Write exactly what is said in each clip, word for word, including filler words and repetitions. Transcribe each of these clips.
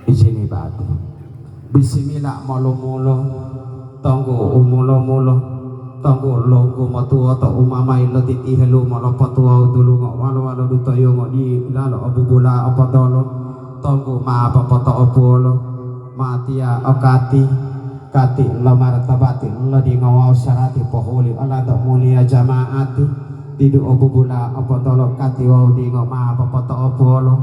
Ijini bati. Bisimila molumulo, tonggu umulo-mulo, tonggu longgu motuwoto umamayi lotitihe lumo lopotuwawu dulungo walo-walo dutoyungo di lalo obubula opotolo, tonggu ma popoto'opuwolo, matiya okati, kati lo martabati lodingo wawu sarati pohuli olanto muliya jama'ati, didu obubula opotolo kati wawu dingo ma popoto'opuwolo,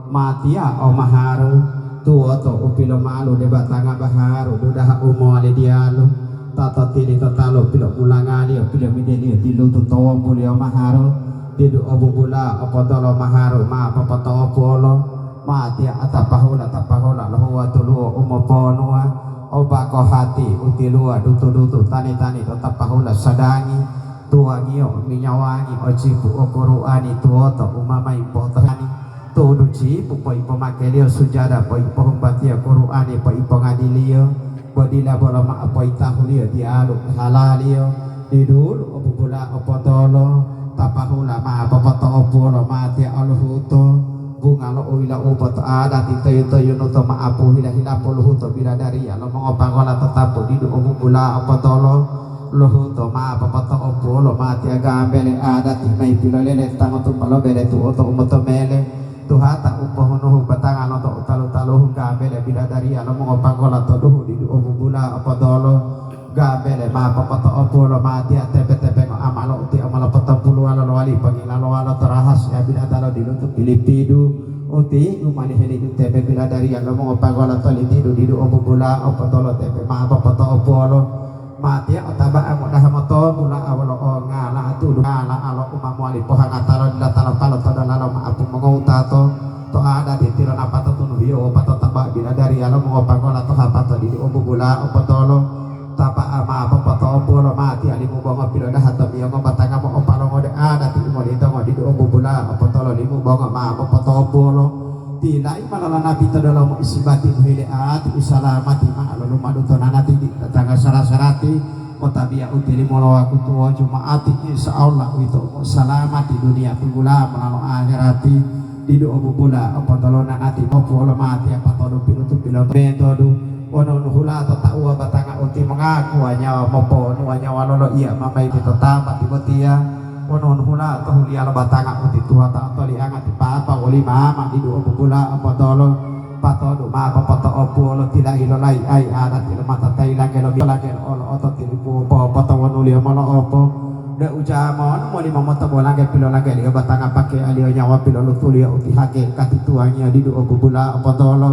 matiya omaharu, tuwoto u pilomalu de batanga baharu dudaha u mowali diyalu, tato tili to talu pilomulangaliyo pilomideliyo dilutu to wombuliyo maharu, didu obubula opotolo maharu ma popoto'opuwolo, matiya atapahula-tapahula lohuwa tuluwo u moponuwa, obako hati utiluwa dutu-dutu tani-tani to tapahula sadangi, tuwangiyo minyawangi ocipu o Qur'ani tuwoto umamayi potohani, tudu cipu poipomakeliyo sujada poipohumbatiyo Qur'ani poipongadiliyo, bo dila bolo ma'o poitahuliyo diyalu halaliyo, didulu obubula opotolo, tapahula ma popoto'opuwolo matiya oluhuto, bunga lo uyila upo to adati toyu-toyunuto ma'apu hila-hilapo luhuto biladariya lo mongopangola to tapu didu obubula opotolo, luhuto ma popoto'opuwolo matiya gambele adati mayi pilolele tango tupa lo bele tuwoto umotomele, tuhata u pohunuhu batanga lonto u talu-taluhu gambele biladariya lo mongopangola to duhu didu obubula opotolo, gambele ma popoto'opuwolo matiya tepe-tepengo amalo uti amalo potopuluwalo lowali pongilalo-walo to rahasiya binatalo dilutu pilipidu, uti umalihe lidu tepe biladariya lo mongopangola to litidu didu obubula opotolo tepe ma popoto'opuwolo. Matiya otaba'a modaha moto bula'a wolo ongala tudu ngala alo u ma mowali pohangatalo dila talapalo to dalalo ma'apu mongowutato to adati tilo napato tunuhiyo wopato taba'a biladariya lo mongopangola to hapato didu obubula opotolo. Taba'a ma popoto'opuwolo matiya limu bongo pilodaha to miyongo batanga mo'opalongo de adati u molintongo didu obubula opotolo limu bongo ma popoto'opuwolo. Tilai ma lolanapi to delomo isibati mohile ati usalamati ma'o lo lumadu to nanati di tanga sara-sarati, motabiya u tilimo lo wakutuwo Juma'ati, insya Allah uwito umo salamati duniya tunggula monalo aherati, didu obubula opotolo nanati opuwolo matiya patodu pilutu piloto metodu, wonu nuhula to tauwa batanga uti mongakuwa nyawa moponuwa nyawa loloiya mamayi to tambati botiya, wonu nuhula to huliya lo batanga uti tuwota otolianga ti papa woli mama didu obubula opotolo, patodu ma popoto'opuwolo tilai lolai ai adati lo mata tayi lage lo lage lo olo oto tilipu popotowonuliyo molo'opo. De ujamonu molimo moto bolangge pilolageliyo batanga pakealiyo nyawa pilolutuliyo uti hake kati tuwangiyo didu obubula opotolo.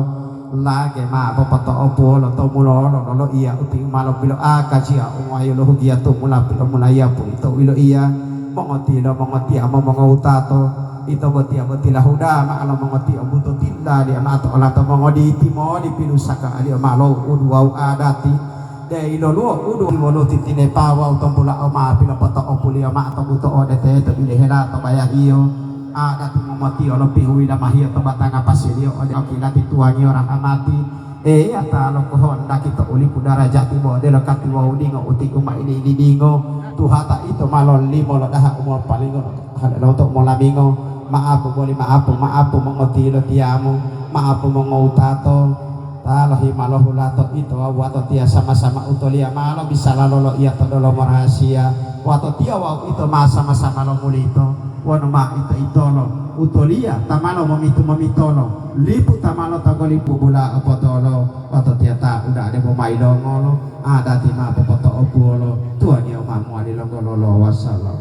Lage ma popoto'opuwolo to mulolo loloiya uti u ma lopiloakajiya u ma yilohugiya tumula pilomulaiya pulito u yiloiya, mongotilo mongotiyamo mongowutato, ito botiya boti lahuda ma'o lo mongotiyo buto tindaliya ma'o to olato mongoditi moli pilusaka aliyo ma lo uduwawu adati, de yiloluwo udu wolo titinepa wawu tombula'o ma pilopoto'opuliyo ma'o to buto ode teto bilehela to bayahiyo. Adati momotiyo lopihuwi lamahiyo to batanga pasiliyo ode okilati tuwangiyo rahamati. Eya ta lokohondaki to ulipu darajati bo odelo kati wawu dingo uti u ma ili-ilidingo, tuhata ito ma lolimo lodaha u mopalingo hale lonto u molamingo, ma'apu boli ma'apu, ma'apu mongotilotiyamu, ma'apu mongowutato, ta lohima lohulato ito wawu wato tiya sama-sama utoliya ma lobisala loloiya to delomo rahasiya, wato tiya wawu ito ma sama-sama lomulito. Wonu ma ito-itolo utoliya ta ma lomomitu-momitolo, lipu ta ma lotogolipu bula opotolo, wato tiyata uda'a debo ma yilongolo, adati ma popoto'opuwolo, tuwangiyo ma mowali longgololo. Wassalam.